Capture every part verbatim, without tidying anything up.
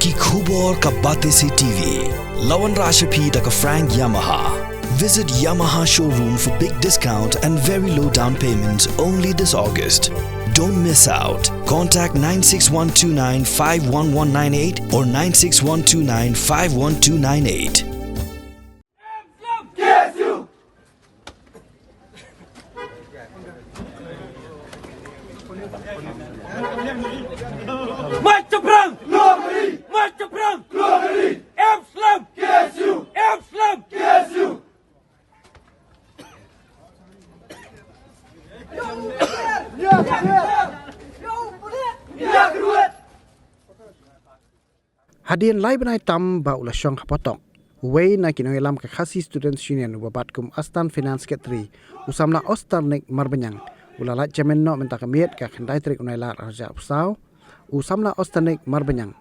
Ki khubor ka Batesi T V. La wanrah sha phi da ka Frank Yamaha. Visit Yamaha showroom for big discount and very low down payments only this August. Don't miss out. Contact nine six one two nine five one one nine eight or nine six one two nine five one two nine eight. March Chaprang! March Chaprang! M Slam! M Slam! Hadien lai bnai tam ba u la shong hapotok, uwei na ki nongïalam ka Khasi Students Union uba bat kum Assistant Finance Secretary, u samla Osternick Marbaniang, u la lait jamin noh mynta ka miet ka khyndai tarik u Nailar arhajar arphew saw. U samla Osternick Marbaniang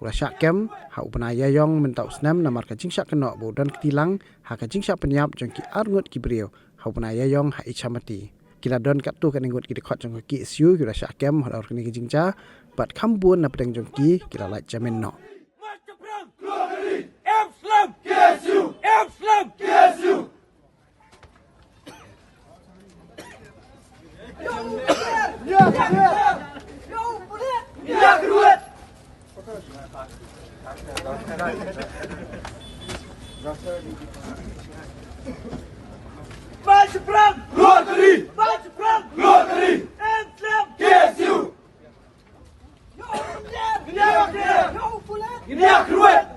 u la shah kem ha u bnai Ïaïong mynta u snem namar ka jingshah kynnoh ba u don kti lang ha ka jingshah pynïap jong ki arngut ki briew ha u bnai Ïaïong ha Ichamati. Ki la don katto katne ngut ki dkhot jong ka K S U ki la shah kem halor kane ka jingjia, bad kham bun na pdeng jong ki ki la lait jamin noh. March Chaprang! Rotary! March Chaprang! Rotary! M Slam! K S U! India Kruet!